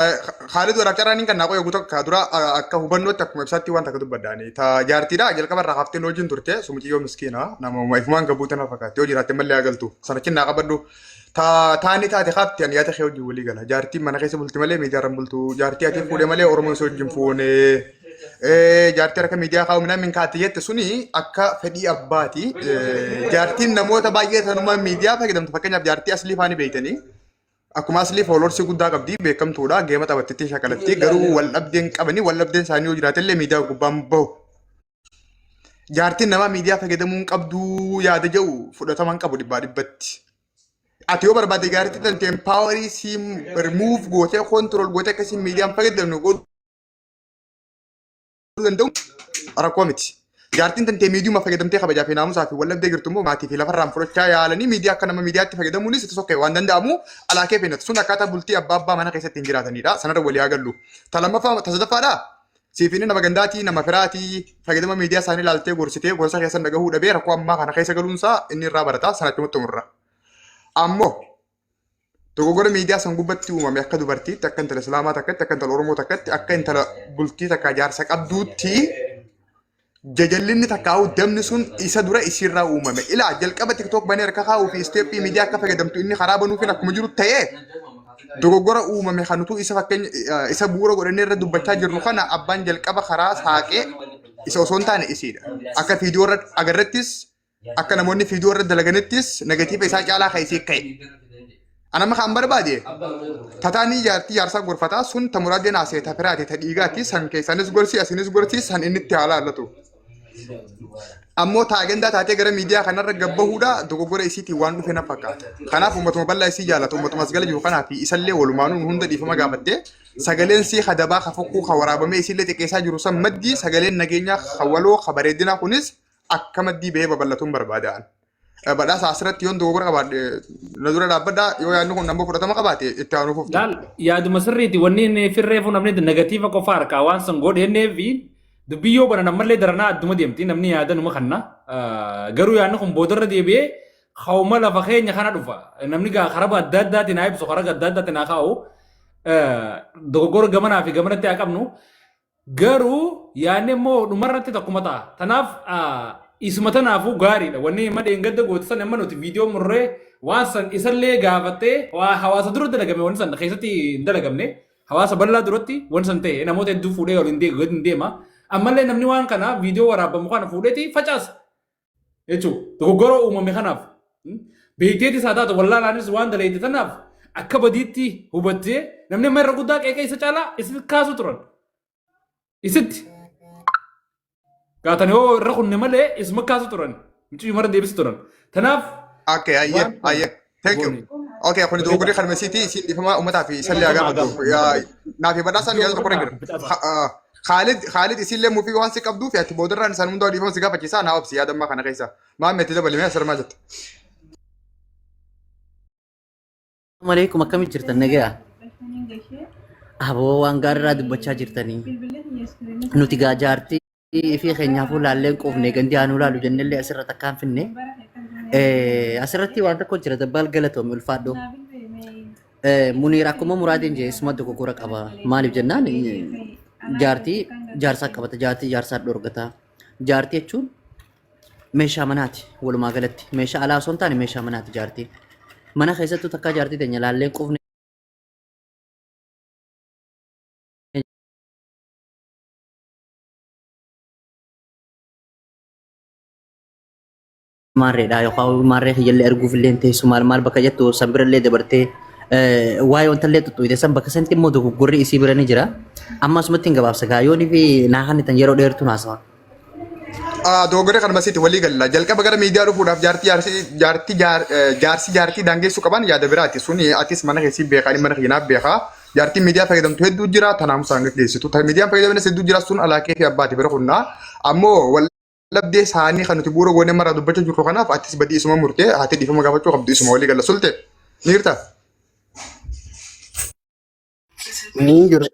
Khaalid waraaf carraan kan naa qoyoo guutuu akka dura akka hubannootti akkuma ibsaatti waan takka dubbaddaani. Ta jaartiidha jalqaba irraa haftee wajjin turte sumuciyyoo miskiina nama ifumaan gabuute na fakkaatti yoo jiraatte mallee agaltu sanachi naa qabadhu. Ta taani taate hafti ani yaada kee wajjin walii gala. Jaartiin mana keessa bulti malee miidiyaa irra hin bultu. Jaartii ati fuudhe malee Oromoo isa wajjin fuune. Jaartii harka miidiyaa kaa'u minaan min kaatti jette suni akka fedhii abbaati. Jaartiin namoota baay'ee sanuma miidiyaa fayyadamtu fakkeenyaaf jaartii aslii faani beektanii. Akkuma aslii foolorsii guddaa qabdi beekamtuudha geema taphattitti shakalatti garuu wal dhabdeen qabanii wal dhabdeen isaanii yoo jiraate illee miidiyaa gubbaan bahu. Jaartiin namaa miidiyaa fayyadamuu hin qabdu yaada jedhu fudhatama hin qabu dhibbaa dhibbatti. Ati yoo barbaadde gaariitti tanteen paawarii siim rimuuf gootee koontirool gootee akkasiin miidiyaan fayyadamnu godhuu danda'u rakkoo miti. Jaartiin tantee miidiyuma fayyadamtee kabajaa fi naamusaa fi wallabdee jirtu immoo maatii fi lafarraan fudhachaa yaalanii miidiyaa akka nama miidiyaatti fayyadamuunis itti sokkee waan danda'amu alaa kee feenatu sun akkaataa bultii abbaa abbaa mana keessatti hin jiraatanidha. Sanarra walii haa gallu. Ta lammaffaa ta sadaffaadha. Siif inni nama gandaatii nama firaatii fayyadama miidiyaa isaanii ilaaltee gorsitee gorsa keessan dhagahuu dhabee rakkoo ammaa kana keessa galuunsaa inni irraa barata sanatti xumurra. Ammoo Dogoggora miidiyaa san gubbatti uumame akka dubartiitti, akka intala Islaamaa takkatti, akka intala Oromoo takkatti, akka intala bultii takka jaarsa qabduutti jajallinni takkaa'u dabni sun isa dura isiirraa uumame. Ilaa jalqaba TikTok banee harka kaa'uu fi isteeppii miidiyaa akka fayyadamtu inni karaa banuufin akkuma jiru ta'ee dogoggora uumame kan utuu isa fakkeenya isa bu'uura godhannee irra dubbachaa jirru kana abbaan jalqaba karaa saaqee isa osoo hin taane isiidha. Akka viidiyoo irra agarrettis Akka namoonni fiidiyoo irra dalaganittis negatiiva isaa caalaa kan isii ka'e. Anama kan barbaade tataanii jaartii jaarsaa gorfataa sun ta muraadeen haasee ta firaate ta dhiigaati san keessanis gorsi asinis gorsi san inni itti haala allatu. Ammoo ta agendaa taatee gara miidiyaa kanarra gabbahuudha dogoggora isiitiin waan dhufe na fakkaata. Kanaaf uummatuma bal'aa isii jaalatu uummatuma as gala jiru kanaa fi isallee walumaanuu nu hunda dhiifama gaafattee sagaleen sii ka dabaa ka fokkuu ka waraabamee isiillee xiqqeessaa jiru san maddii sagaleen nageenyaa ka waloo ka bareedinaa kunis akka maddii bahee babal'atuun barbaada. an. Badhaasa asirratti yoon dogoggora qabaadhe na dura dhaabbadha yoo yaadni kun ammoo fudhatama qabaate itti aanuu fuftu. Laal yaaduma sirriiti wanni inni firreefu namni negatiiva qofa harkaa waan san godhe inneefi dubbii yoo banan ammallee daranaa adduma deemti namni yaada numa kanna garuu yaadni kun boodarra deebi'ee hawma lafa keenya kana dhufa namni gaa karaba adda addaatiin haa ibsu karaa adda addaatiin haa kaa'u dogoggora gamanaa fi gamanatti haa qabnu Garuu yaadni immoo dhumarratti tokkuma ta'a. Tanaaf isuma tanaafuu gaariidha. Wanni amma dheengadda goote san amma nuti viidiyoo murree waan san isallee gaafattee waa hawaasa dura dalagame wanni san keessatti hin dalagamne. Hawaasa bal'aa duratti wanni san ta'e namoota hedduu fuudhee ol hin deemu gadi hin deema. Ammallee namni waan kana viidiyoo waraabamu kana fuudheeti facaasa. Jechuudha. Dogoggora uumame kanaaf. Beekteetis haa taatu wallaalaanis waan dalayte tanaaf akka badiitti hubattee namni amma irra guddaa qeeqa isa caalaa isitti kaasu turan. Isitti. Gaatan yoo irra kunne malee isuma kaasu turan. Mucayyoo mara deebisu turan. Tanaaf Okay, ayyee, waan kun ayyee. Thank you. goone. Okay, kun dogoggorri kan mesiiti isiin dhiifama uummataa fi isallee haa gaafatu. Naa fi badhaasaan yaada tokko irra jira. Khaalid Khaalid isiillee mufii waan si qabduuf ati boodarraan isaan hundaa dhiifama si gaafachiisaa naa obsi yaada ammaa kana keessa. Maammi itti dabalimee asirraa maal jetta? Maleekum akkamitti jirtan nagaya? Aboo waan gaariirraa dubbachaa jirtanii. Nuti gaa jaartii fi keenyaafuu laalleen quufne gandi aanuu laalu jennellee asirra takkaan finne. Asirratti waan tokko jira dabbaal galatoomi ulfaadhu. Muniir akkuma muraadiin jee isuma dogoggora qaba. Maaliif jennaan jaartii jaarsaa qabata jaartii jaarsaa dhorgata. Jaartii jechuun meeshaa manaati walumaa galatti. Meeshaa alaa osoo hin taane meeshaa manaati jaartiin. Mana keessattuu takkaa jaartii teenya laalleen quufne maarreedha yookaan maarree kiyyallee arguuf illee hin teessu maal maal bakka jettu san birallee dabartee waa'ee wantallee xuxxuyte san bakka sanitti immoo dogoggorri isii bira ni jira. Amma asumatti hin gabaabsa gaa yoonii fi naa kannitan yeroo dheertuun haasawa. Dogoggorri kan masiiti walii galla. Jalqaba gara miidiyaa dhufuudhaaf jaartii jaarsi jaartii jaarsi jaartii daangeessuu qaban yaada biraati. Suni atis mana keessi beekaa inni mana keenyaaf beekaa. Jaartiin miidiyaa fayyadamtu hedduu jira tanaamusaan gaggeessitu. Tan miidiyaan fayyadamnes hedduu jira sun alaakee fi abbaati bira kunnaa. Ammoo wal dhabdee isaanii kan nuti bu'uura goonee maraa dubbachaa jirru kanaaf atis badii isuma murtee haati dhiifama gaafachuu qabdu isuma walii galla sulte. Ni jirtaa? Ni jira.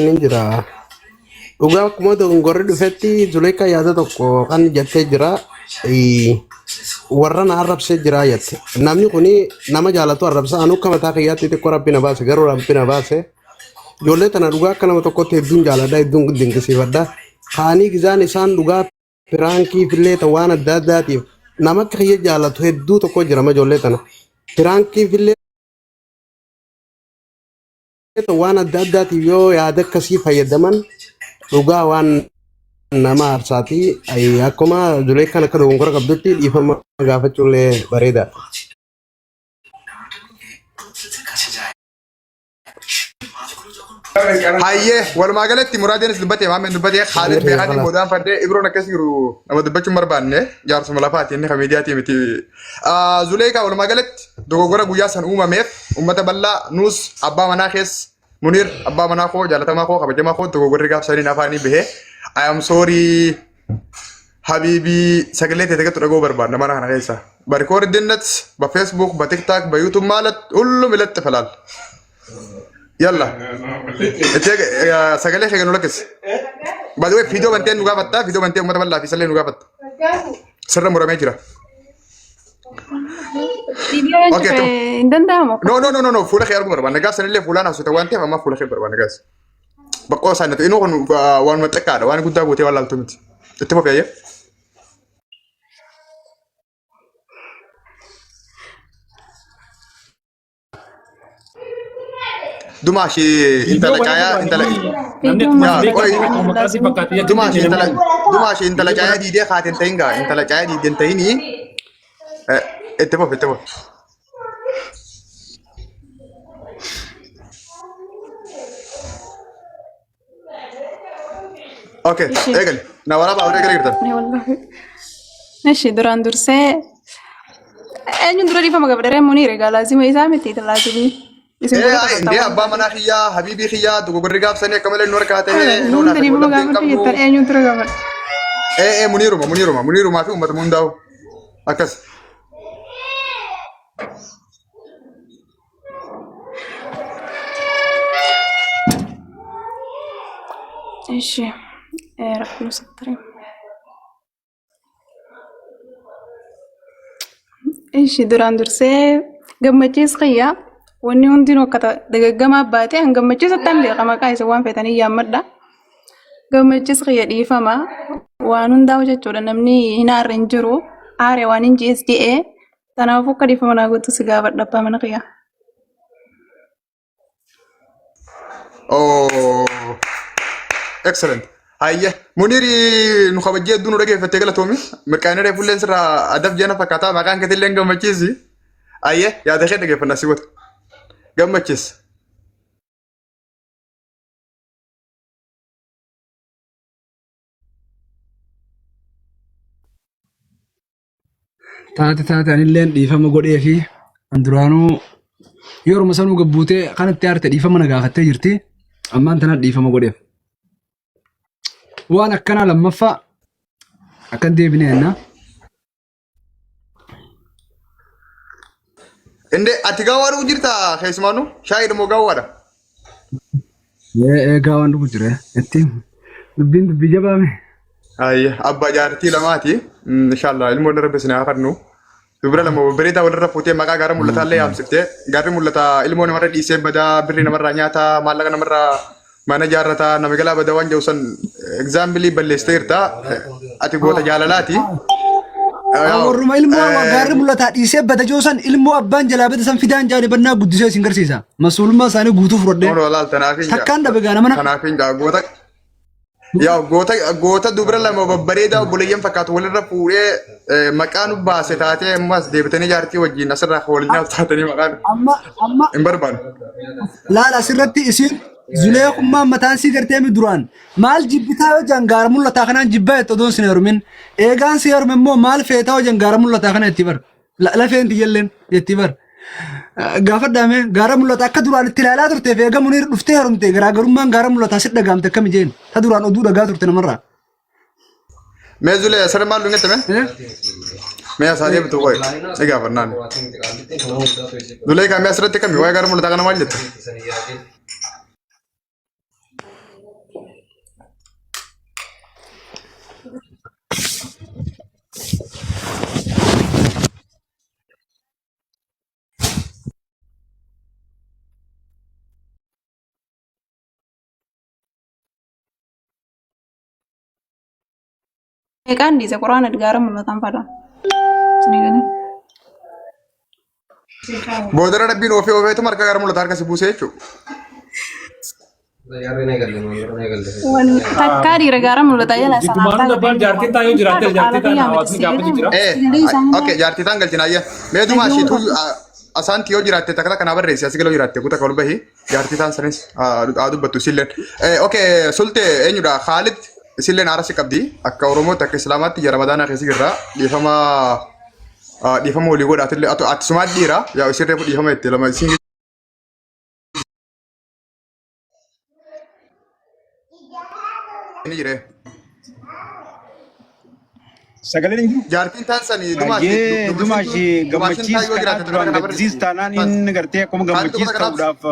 Ni jira. Dhugaa akkuma dogongorri dhufetti Zuleekaa yaada tokko kan jettee jira. Warra na arrabsee jira jette. Namni kuni nama jaalatu arrabsa. Anu akka mataa kiyyaatti xiqqoo rabbi na baase garuu rabbi na baase. Ijoollee tana dhugaa akka nama tokkotti hedduun jaaladha hedduun dinqisiifadha. Kaanii gizaan isaan dhugaa piraankii fillee ta waan adda addaatiif nama akka kiyya jaalatu hedduu tokko jira ijoollee tana. Piraankii fillee waan adda addaatiif yoo yaada akkasii fayyadaman dhugaa waan nama aarsaati. Akkuma Zuleekaan akka dogongora qabdutti dhiifama gaafachuullee bareedaadha. Hayyee walumaa galatti muraadeenis dubbatee maameen dubbatee Khaalid beekaatiin boodaan fadhee Ibroon akkas jiru nama dubbachuun barbaanne jaarsuma lafaati inni kan miidiyaatii miti. Zuleekaa walumaa galatti dogoggora guyyaa san uumameef uummata bal'aa nuus abbaa manaa keessa Muniir abbaa manaa koo jaalatamaa koo kabajamaa koo dogoggorri gaaf saniin afaanii bahee I am sorry Habiibii sagalee tee tagattu dhaga'uu barbaadna mana kana keessa. Ba rikoordinnat, ba Facebook, ba TikTok, ba YouTube maalat hullum ilatti falaal. Yalla. Itti sagalee kee nu lakkisi. By the way, viidiyoo bantee nu gaafatta, viidiyoo bantee uummata bal'aa fi sallee nu gaafatta. Sirra muramee jira. Viidiyoon Okay, cufe ta'u. hin danda'amu. No, no, no, no, no, fuula kee arguu barbaanna. Gaaf sanillee fuulaan haasofte waan ta'eef amma fuula kee barbaanna gaas. Baqqoo isaa natu inuu kun waanuma xiqqaadha waan guddaa gootee waan laaltu miti. Itti fufi ayyee. Dumaa ishee intala caayaa intala Namni akkuma yaa si beekaa qoy akkuma maqaa si fakkaate yakki dumaa ishee intala namni. dumaa ishee intala caayaa diidee kaate hin ta'in gaa intala caayaa diidee hin ta'inii itti fufi itti fufi. Okay, Ishi. eegali. Na waraabaa warra eegale jirtan. Ni wallahi. Ishi duraan dursee eenyuun dura dhiifama gabdaree muniir egaa laazima isaa miti laazimni. Isin Ee, bira ay, taphatta indee waan abbaa manaa kiyyaa, habiibii kiyyaa, dogoggorri gaafsanii akka malee nu harkaa ta'e, nu Nuun naaf dhiifama wal dhabdee hin gaafachuu qabnu. jettan eenyuun dura gaafadha. Ee, ee, muniiruma, muniiruma, muniirumaa fi uummata hundaa'u. Akkas. Ishi. Rabbi nu sattari. Ishi duraan dursee gammachiis kiyya wanni hundinuu akka dagaggamaa baate an gammachiisattan beeka maqaa isa waan feetanii yaammadha. Gammachiis kiyya dhiifama waan hundaa'u jechuudha namni hin aarre hin jiru aare waan hin jees je'ee Kanaafuu akka dhiifama naa gootu si gaafadha abbaa mana kiyyaa. Oh, excellent. Hayya, Muniiri nu kabajjee hedduu nu dhageeffattee galatoomi. Mirqaanee reefulleen sirraa adaf jeena fakkaataa maqaan keetillee gammachiisi. Hayya, yaada kee dhageeffannaa si goota. Gammachiis. Taate taate anilleen dhiifama godhee fi an duraanuu yeruma sanuu gabbuutee kanatti aarte dhiifama na gaafattee jirti. Ammaan tana dhiifama godheef. Waan akkanaa lammaffaa akkan deebinee jenna. Inde ati gaawwaa dhugu jirta keessumaanu shaayii moo gaawwaadha? Ee gaawaan dhugu jira. Itti dubbiin dubbii jabaame. Ayya abbaa jaartii lamaati. Inshallah ilmoon rabbi isin haa kennu. Dubra lama babbareedaa walirra fuutee maqaa gaara mul'ataa illee yaamsiftee gaarri mul'ataa ilmoo namarra dhiisee badaa birrii namarraa nyaataa maallaqa namarraa mana jaarrataa nama galaa badaa waan jedhu san egzaambilii balleessitee jirta. Ati goota jaalalaati. Warruma ilmoo gaarri mul'ataa dhiisee bada joo san ilmoo abbaan jalaa bada san fidaan jaani bannaa guddisee isin garsiisa. Masuulummaa isaanii guutuu fudhadhee. Nono laal tanaaf hin Takkaan dhabe gaa nama Tanaaf hin jaa goota yaa goota goota dubra lama babbareedaa obboleeyyan fakkaatu walirra fuudhee maqaa nu baase taatee ammas deebitanii jaartii wajjin asirraa wal nyaatu taatanii maqaan amma amma hin barbaanne. laal asirratti isin zuleekummaan mataan sii gartee mi duraan maal jibbitaa yoo jaan gaara mul'ataa kanaan jibbaa jette odoon sin heerumin eegaan si heerume immoo maal feetaa yoo jaan gaara mul'ataa kana itti bar Lafeen tiyyalleen jetti bar. Gaafadhaame gaara mul'ata akka duraan itti ilaalaa turteef eega muniir dhuftee heerumte garaagarummaan gaara mul'ataa si dhagaamte akkami jeen ta duraan oduu dhagaa turte namarraa. Mee zulee asirra maal dhungette mee? Eh? Mee asaa deebitu qoy. Si gaafannaan. Zulee kaamee asirratti kami waa'ee gaara mul'ataa kana maal jette? Meeqaan dhiise quraana gaara mul'atan fadha. Isinii galee. Boodara rabbiin oofee oofeetuma harka gaara mul'ata harka si buusee jechuudha. Takkaa dhiira gaara mul'ata jala Jiddumaanuu dabbaan jaartiin taa yoo jiraatte jaartii taan hawaasni gaafatu jira. Okay, jaartii taan galchina ayya. Mee dumaa ishiitu asaanti yoo jiraatte takka takka naa barreessi asii galoo jiraatte kuta ol bahi jaartii taan sanis haa dubbattu isilleen. Okay, sulte eenyudha Khaalid isilleen aara si qabdi akka Oromootti akka Islaamaatti jara Ramadaanaa keessa jirra dhiifama dhiifama walii godhaatillee ati sumaa dhiira yaa isin reefu dhiifama itti lama isin ni jire. Sagaleen hin jiru. Jaartiin taan sani dumaashi Baay'ee dumaashi dumaashin gammachiis taa yoo kanaa jiraatte duraan takka takka gaddisiis barreessi. taanaan inni gartee akkuma Haalli tokko gammachiis takka naaf ta'uudhaaf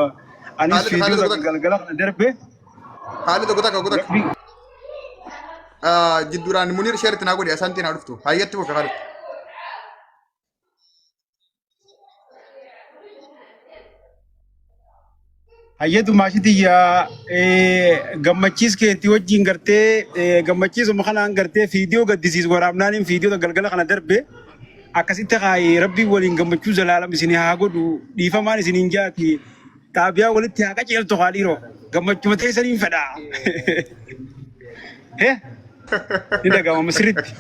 anis haalli fiidiyoo tokko takka takka galgala kana darbe haalli tokko takka tokko takka rabbi jidduudhaan Muniir sheeritti naa godhi asantii naa dhuftu hayyatti fufe Khaalid. Hayyee dumaashiti yaa gammachiis keetti wajjin gartee gammachiisuma kanaan gartee fiidiyoo gaddisiis waraabnaaniin fiidiyoo galgala kana darbe akkasitti kaayee rabbiin waliin gammachuu zalaalam isin haa godhu dhiifamaan isiniin jaati xaabiyaa walitti haa qaceeltu haa dhiiroo gammachuma teessaniin fedha. Hee ni dhaga'ama sirriitti.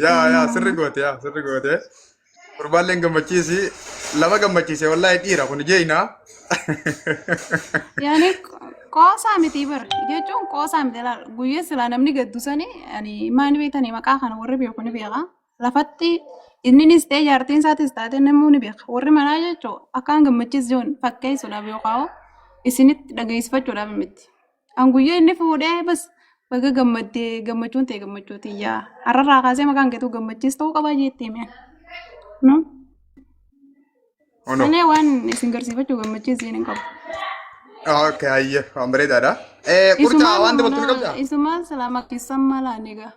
Yaa yaa sirri goote yaa sirri goote. Gurbaalleen gammachiisi lama gammachiise wallaahi dhiira kun jeeyna. Yaani qoosaa miti bara jechuun qoosaa miti laal guyyaa silaa namni gaddu sani ani maal beektanii maqaa kana warri beeku ni beeka lafatti inninis ta'e jaartiin isaatis taate namuu ni beeka warri manaa jechuun akkaan gammachiis jiruun fakkeessuudhaaf yookaan isinitti dhageessifachuudhaaf miti. An guyyaa inni fuudhee bas baga gammaddee gammachuun ta'e gammachuu tiyyaa har'arraa kaasee maqaan keetuu gammachiis ta'uu qabaa jettee mi'a. No? Oh no. Malee waan isin garsiifachuu gammachiis hin qabu. Okay, ayye, waan bareedaadha. Qurcaa Isumaan waan dabaltu ni mana qabdaa? isumaan silaa maqissan malaan egaa.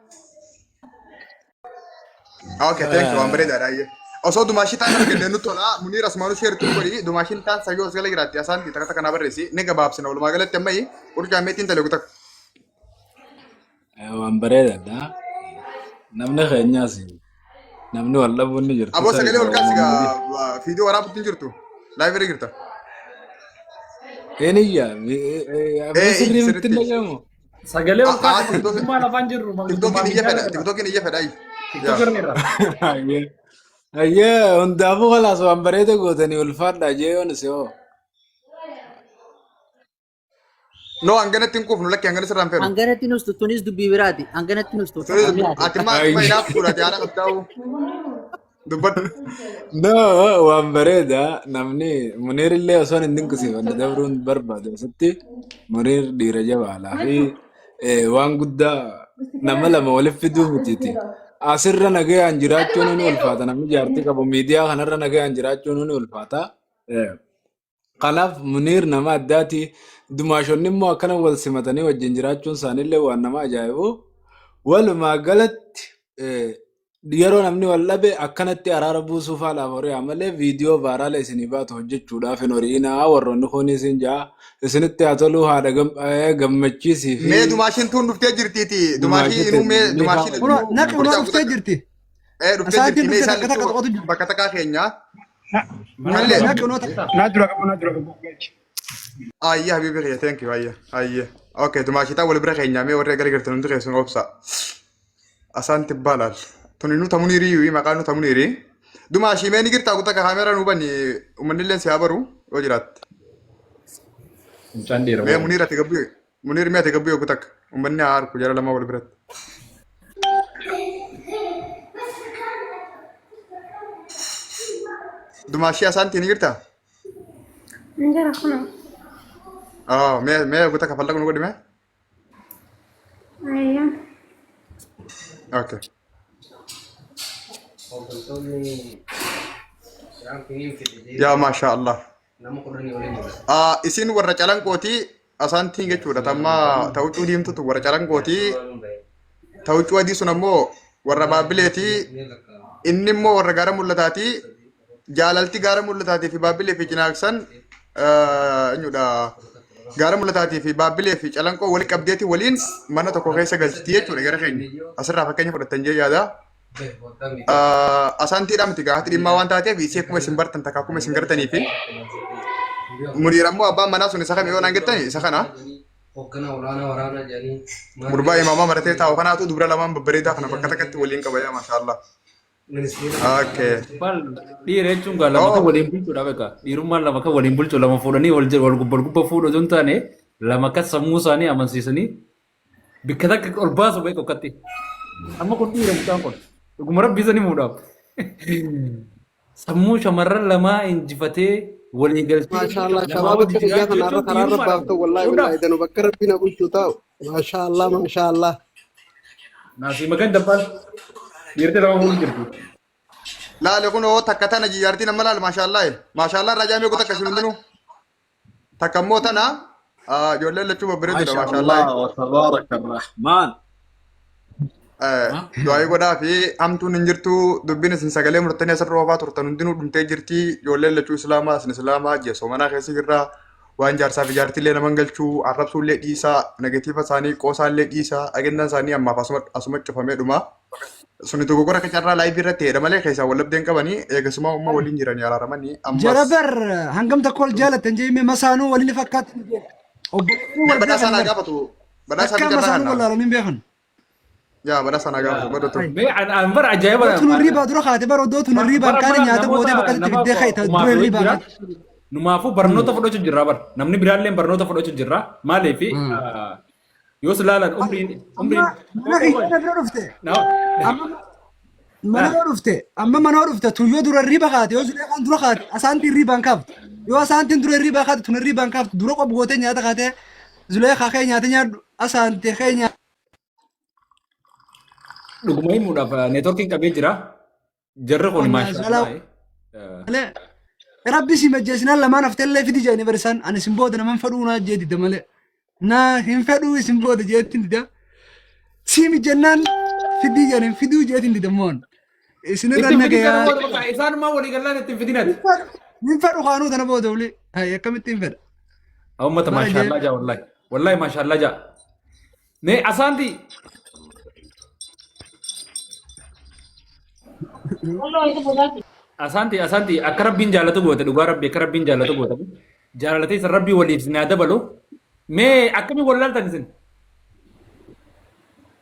Okay, thank you. Waan bareedaadha. Ayye. Osoo dumaashii taan arganne nutti tola. Muniir asumaanuu sheertuu godhi. Dumaashiin taan sayyoo as gala jiraatti. Asaan takka takka naa barreessi. Ni gabaabsina. Walumaa galatti ammayi qurcaa meetiin tale kutak. Waan bareedaadha. Namni keenyaas namni wal dhabuun ni jirti. Aboo sagalee ol kaasi Uumamni. gaa fiidiyoo waraabutti hin jirtu. Laayivii irra jirta. Eenyya Ee sirrii miti sirriitti. dhagahamu. Sagalee ol kaase TikTok manguddummaan afaan jirru manguddummaa TikTokiin iyya miidiyaa fedha. irra. TikTokiin iyya fedha. Yaa. TikTok irra. Ayyee hundaafuu kalaas waan bareeda gootanii ulfaadha jee yoon si hoo. No hanganatti hin quufnu lakki hangana sirraan feenu. Hanganatti nustu tunis dubbii biraati. Hanganatti nustu. Ati maa ati maa inaaf fuudhate haala qabdaa'u. Dubbadhu. No waan bareeda namni Muniir illee osoo hin dinqisiifanne dabruun barbaade asitti Muniir dhiira jabaadhaa fi waan guddaa nama lama walitti fiduu mitiiti. Asirra nagayaan jiraachuun ni ulfaata namni jaartii qabu miidiyaa kanarra nagayaan jiraachuun ni ulfaata. Kanaaf Muniir nama addaati. Dumaashonni immoo akkana wal simatanii wajjin jiraachuun isaaniillee waan nama ajaa'ibu. Walumaa galatti yeroo namni wal dhabe akkanatti araara buusuu faalaaf horiyaa malee viidiyoo vaaraala isinii baatu hojjechuudhaaf hin hori'inaa warroonni kun isin ja'a isinitti haa toluu haadha gammachiisii fi Mee dumaashiin tun dhuftee jirtiiti. Dumaashii dumaashii inuu mee ni dumaashiin faa Kunoo inuu naqi kunoo qurcaa dhuftee kutaa jirti. Dhuftee Asaatiin jirti mee dhuftee isaan takka takka lachuu tokkotu jiru. bakka takkaa keenya. Na Kallee. Naqi kunoo takka. na dura qabu na dura qabu. Ayya habibi kiyya thank you ayya ayya. Okay dumaashii taa wal bira keenya mee warri gara gartan hundi keessan obsa. Asaan tibbaa laal. Tuni nu tamuniirii maqaan nu tamuniirii. Dumaashii mee ni girtaa kutaa kaameraa nu bani uummanni illee si haa baru yoo jiraatte. Mucaan dhiira Mee moo? Muniir ati gabbu Muniir mee ati gabbu yoo takka uummanni haa harku jara lama wal biratti. Dumaashii asaantii ni jirtaa? Injera kunoo. Ah, mee mee kutaa kafallaqu nu godhi mee? Ayyaa. Okay. Yaa maashaa Allah. Ah, isin warra calanqooti asaantiin jechuudha. Tamma ta huccuu diimtutu warra calanqooti. Ta huccuu adii sun ammoo warra baabbileeti. Inni immoo warra gaara mul'ataati. Jaalalti gaara mul'ataatii fi baabbilee fi cinaaqsan eenyudha? Gaara mul'ataatii fi baabbilee fi calanqoo wali qabdeeti waliin mana tokko keessa galchiti jechuudha gara keenya. Asirraa fakkeenya fudhattan jee yaada. Asaantiidhaa miti gaafatti dhimmaa waan taateef isii akkuma isin bartan takka akkuma isin gartanii fi Muniir ammoo abbaan manaa sun isa kami yoo naan jettan isa kana. Gurbaa imaamaa maratee taa'u kanaatu dubra lamaan babbareedaa kana bakka takkatti waliin qaba yaa maashaallah. Okay. Bal dhiira jechuun gaa lama kan Oh. waliin bulchuudha beeka. Dhiirummaan lama kan waliin bulchu lama fuudhanii wal wal gubba wal gubba fuudhu osoo hin taane lama kan sammuu isaanii amansiisanii bikka takka ol baasu beeku akkatti. Amma kun dhiira mucaan kun dhuguma rabbii sanii muudhaaf. Sammuu shamarran lamaa injifatee walii galtee Maashaallah namaa shabaaba wajji akka kiyyaa jiraachuu kana irra jechuun karaa irra dhiirummaadha. baaftu wallahi Fuudhaaf. billahi danu bakka rabbi na bulchu taa'u. Maashaallah maashaallah. Naasii magan dabbaal dhiirti lama fuudhu jirti. Laale kun oo takka tana jaartiin amma laal maashaallah. Maashaallah irraa jaamee takka isin hundinuu. Takka immoo tana ijoolleen lachuu babbareeduudha ما شاء maashaallah. الله وتبارك الرحمن. Du'aayii godhaa fi hamtuun hin jirtu dubbiin isin sagalee murtanii asirra oofaa turtan hundinuu dhumtee jirti ijoolleen lachuu islaamaa isin islaamaa jeesoomanaa keessa jirra waan jaarsaa fi jaartillee naman galchuu arrabsuullee dhiisaa negatiiva isaanii qoosaallee dhiisaa agendaan isaanii ammaaf asuma asuma cufamee dhuma. Suni dogoggora akka carraa laayivii irratti hedha malee keessaa wal dhabdeen qabanii eegasumaa umma waliin jiranii araaramanii ammas. Jara bar hangam takka wal jaalatan jee hime masaanuu waliin fakkaatti. Obboleettiin wal Badhaasaa beekan naa bar. gaafatu badhaasaa Takka fi carraa masaanuu kana. wal laalanii hin beekan. Yaa badhaasaa naa gaafatu badhatu. Mee an bara ajaa'iba Odootun hirribaa dura kaate bar odootun hirribaan bara kaane bara nyaata gootee namoota bakka itti nama fiddee ka'e dura kumaaf wayii hirribaa jira. kaate. Numaafuu barnoota fudhachuu jirra bar. Namni biraallee barnoota fudhachuu jirra. Maaliif yoo si laalan umriin umriin Amma mana kiyya bira dhufte. Amma mana yoo dhufte amma mana yoo dhufte tun yoo dura hirriba kaate yoo Zuleekaan dura kaate asaantiin hirribaan kaaftu. Yoo asaantiin dura hirribaa kaate tun hirribaan kaaftu dura qob gootee nyaata kaatee Zuleekaa kee nyaata nyaadhu asaantee kee nyaadhu. Dhuguma himuudhaaf neetworkiin qabee jira. Jarri kun maashaallah. Malee rabbi si majjeessinaan lamaan hafteellee fidi jedhanii barisan ani isin booda naman fedhuu naa jee dida malee naa hin fedhuu isin booda jeettiin dida si mijjennaan fidii jedhanii fiduu jeetiin dida moon isinirra Ittiin fidin kana nagayaa booda bakka isaanumaa walii gallaan ittiin fidinati. hin fedhu kaanuu tana booda wuli hay akkamitti hin fedha Uummata bara jee maashaallah jaa wallahi. Wallahi maashaallah jaa. Mee asaanti asaanti asaanti akka rabbiin jaalatu goote dhugaa rabbi akka rabbiin jaalatu goote jaalatee isin rabbii waliif isin haa dabalu. Mee akkamii wal laaltan isin?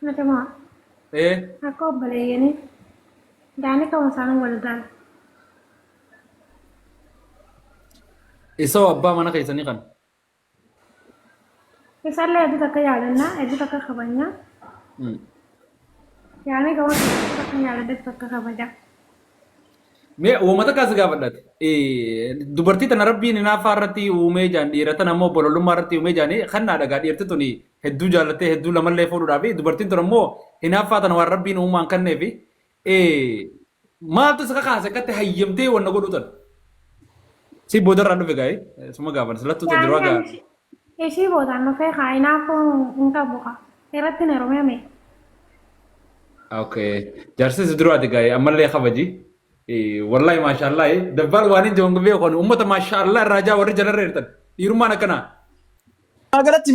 Natama Ee akka obboleeyyanii daanii kama isaan wal gaala. isoo abbaa mana keessanii kan. Isaallee hedduu takka jaalannaa, hedduu takka kabajnaa. Yaani gama hedduu takka jaaladha, hedduu takka kabaja. Mee uummata kaas gaafadhaati. Dubartii tana rabbiin hinaaffaa irratti uumee jaan dhiira tana immoo bololummaa irratti uumee jaanii kannaa dhagaa dhiirti tuni hedduu jaallattee hedduu lamallee fuudhuudhaafi dubartiin tun ammoo hinaaffaa tana waan rabbiin uumaan kanneefi maaltu isa kakaase akkatti hayyamtee wanna godhuu tana. Si boodarraan dhufe gaa'ee suma gaafan silattuu tan duraa Yaani gaa. ani ishii boodaan dhufee kaa hinaafuu hin qabu kaa. Irratti na rumeme. Okay. Jaarsi si duraati gaa'ee ammallee kabaji. Wallahi maashaallah dabbaal waan hin jiru beeku uummata maashaallah irraa jaa warri jalarra jirtan dhiirummaan akkanaa. Galatti.